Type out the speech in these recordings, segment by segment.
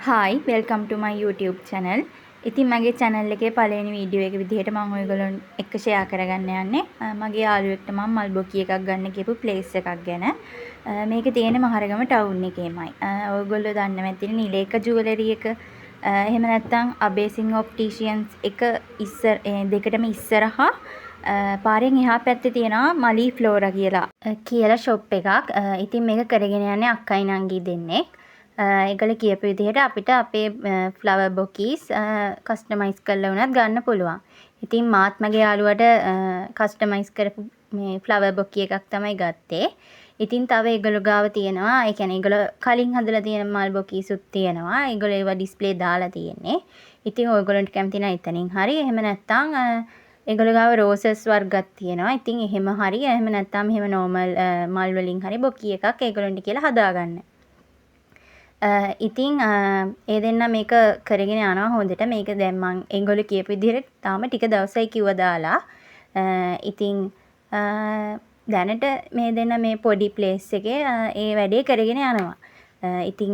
Hi, welcome to my YouTube channel. ඉතින් මගේ channel එකේ පළවෙනි වීඩියෝ එක විදිහට මම ඔයගොල්ලොන් එක්ක ෂෙයා කරගන්න යන්නේ මගේ යාළුවෙක්ට මම මල් බොකේ එකක් ගන්න කියපු ප්ලේස් එකක් ගැන. මේක තියෙන්නේ මහරගම ටවුන් එකේමයි. ඔයගොල්ලෝ දන්නවා ඇතිනේ නිලේක ජුවලරි එක. එහෙම නැත්නම් අබේසිංහ ඔප්ටිෂියන්ස් එක ඉස්සර දෙකටම ඉස්සරහා පාරෙන් එහා පැත්තේ තියෙනවා මලී ෆ්ලෝරා කියලා ෂොප් එකක්. ඉතින් මේක කරගෙන යන්නේ අක්කයි නංගියි දෙන්නෙක්. ඒගොල්ලෝ කියපු විදිහට අපිට අපේ ෆ්ලවර් බොකීස් කස්ටමයිස් කරලා වුණත් ගන්න පුළුවන්. ඉතින් මාත් මගේ යාළුවට කස්ටමයිස් කරපු මේ ෆ්ලවර් බොකී එකක් තමයි ගත්තේ. ඉතින් තව ඒගොල්ලෝ ගාව තියෙනවා, ඒ කියන්නේ ඒගොල්ලෝ කලින් හදලා තියෙන මල් බොකීසුත් තියෙනවා. ඒගොල්ලෝ ඒවා ඩිස්ප්ලේ දාලා තියෙන්නේ. ඉතින් ඔයගොල්ලන්ට කැමති නම් එතනින් හරි, එහෙම නැත්නම් ඒගොල්ලෝ ගාව රෝසස් වර්ගත් තියෙනවා. ඉතින් එහෙම හරි, එහෙම නැත්නම් එහෙම නෝමල් මල් වලින් හරි බොකී එකක් ඒගොල්ලන්ට කියලා හදාගන්න. ඉතින් ඒ දෙන්නා මේක කරගෙන යනවා හොඳට. මේක දැන් මං ඒගොල්ලෝ කියපු විදිහට තාම ටික දවසයි කිව්වා දාලා. ඉතින් දැනට මේ දෙන්නා මේ පොඩි ප්ලේස් එකේ ඒ වැඩේ කරගෙන යනවා. ඉතින්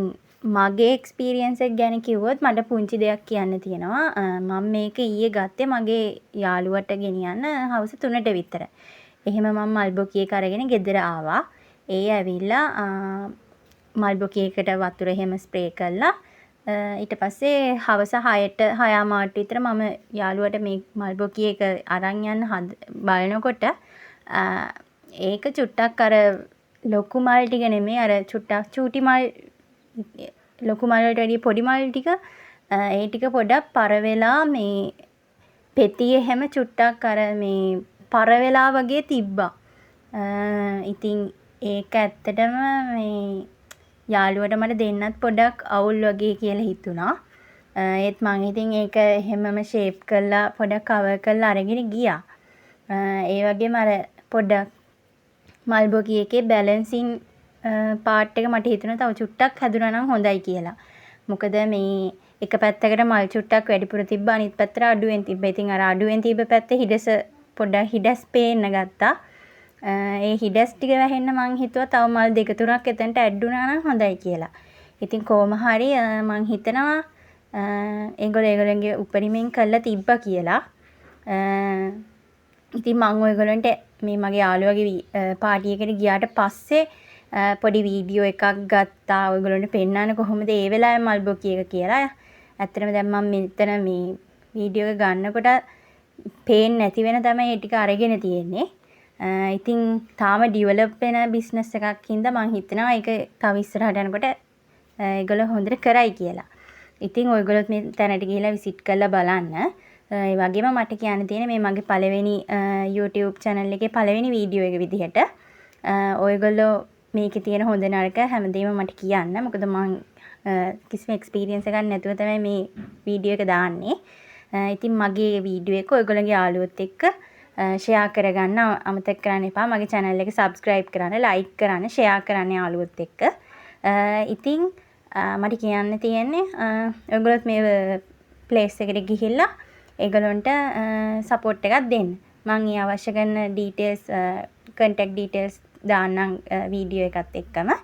මගේ එක්ස්පීරියන්ස් එක ගැන කිව්වොත් මට පුංචි දෙයක් කියන්න තියෙනවා. මම මේක ඊයේ ගත්තේ මගේ යාළුවට ගෙනියන්න හවස 3ට විතර. එහෙම මම මල් බොකේ එක අරගෙන ගෙදර ආවා. ඒ ඇවිල්ලා මල් බොකේ එකට වතුර එහෙම ස්ප්‍රේ කරලා, ඊට පස්සේ හවස 6ට 6:30ට විතර මම යාළුවට මේ මල් බොකේ එක අරන් යන්න බලනකොට ඒක චුට්ටක් අර ලොකු මල් ටික නෙමෙයි, අර චුට්ටක් චූටි මල්, ලොකු මල් වලට වැඩිය පොඩි මල් ටික, ඒ ටික පොඩක් පර වෙලා, මේ පෙති එහෙම චුට්ටක් අර මේ පර වෙලා වගේ තිබ්බා. ඉතින් ඒක ඇත්තටම මේ යාළුවට මට දෙන්නත් පොඩ්ඩක් අවුල් වගේ කියලා හිතුණා. ඒත් මං ඉතින් ඒක එහෙමම ෂේප් කරලා පොඩ්ඩක් කවර් කරලා අරගෙන ගියා. ඒ වගේම අර පොඩ්ඩක් මල් බොකේ එකේ බැලන්සින් පාට් එක මට හිතුණා තව චුට්ටක් හැදුනා නම් හොඳයි කියලා. මොකද මේ එක පැත්තකට මල් චුට්ටක් වැඩිපුර තිබ්බා, අනිත් පැත්තට අඩුවෙන් තිබ්බා. ඉතින් අර අඩුවෙන් තිබ්බ පැත්තේ හිඩැස පොඩ්ඩක් හිඩැස් පේන්න ගත්තා. ඒ හිඩැස් ටික වැහෙන්න මං හිතුවා තව මල් දෙක තුනක් එතනට ඇඩ් වුණා නම් හොඳයි කියලා. ඉතින් කොහොම හරි මං හිතනවා ඒගොල්ලෝ ඒගොල්ලන්ගේ උපරිමෙන් කරලා තිබ්බා කියලා. ඉතින් මං ඔයගොල්ලන්ට මේ මගේ යාළුවගේ පාටි එකට ගියාට පස්සේ පොඩි වීඩියෝ එකක් ගත්තා ඔයගොල්ලන්ට පෙන්නන්න කොහොමද ඒ වෙලාවේ මල් බොකේ එක කියලා. ඇත්තටම දැන් මං මෙතන මේ වීඩියෝ එක ගන්නකොට පේන්නේ නැති වෙන තමයි ඒ ටික අරගෙන තියෙන්නේ. ඉතින් තාම ඩිවලොප් වෙන බිස්නස් එකක් හින්දා මං හිතනවා ඒක තව ඉස්සරහට යනකොට ඒගොල්ලෝ හොඳට කරයි කියලා. ඉතින් ඔයගොල්ලොත් මේ තැනට ගිහිල්ලා විසිට් කරලා බලන්න. ඒ වගේම මට කියන්න තියෙන්නේ මේ මගේ පළවෙනි YouTube channel එකේ පළවෙනි වීඩියෝ එක විදිහට ඔයගොල්ලෝ මේකේ තියෙන හොඳ නරක හැමදේම මට කියන්න. මොකද මං කිසිම එක්ස්පීරියන්ස් එකක් නැතුව තමයි මේ වීඩියෝ එක දාන්නේ. ඉතින් මගේ වීඩියෝ එක ඔයගොල්ලෝගේ යාළුවොත් එක්ක ෂෙයා කරගන්න අමතක කරන්න එපා. මගේ channel එක සබ්ස්ක්‍රයිබ් කරන්න, ලයික් කරන්න, ෂෙයා කරන්න යාළුවොත් එක්ක. ඉතින් මට කියන්න තියෙන්නේ ඔයගොල්ලොත් මේ ප්ලේස් එකට ගිහිල්ලා ඒගොල්ලොන්ට සපෝට් එකක් දෙන්න. මං ඒ අවශ්‍ය කරන ඩීටේල්ස්, කන්ටැක්ට් ඩීටේල්ස් දාන්නම් වීඩියෝ එකත් එක්කම.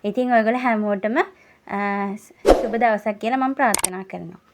ඉතින් ඔයගොල්ලෝ හැමෝටම සුබ දවසක් කියලා මං ප්‍රාර්ථනා කරනවා.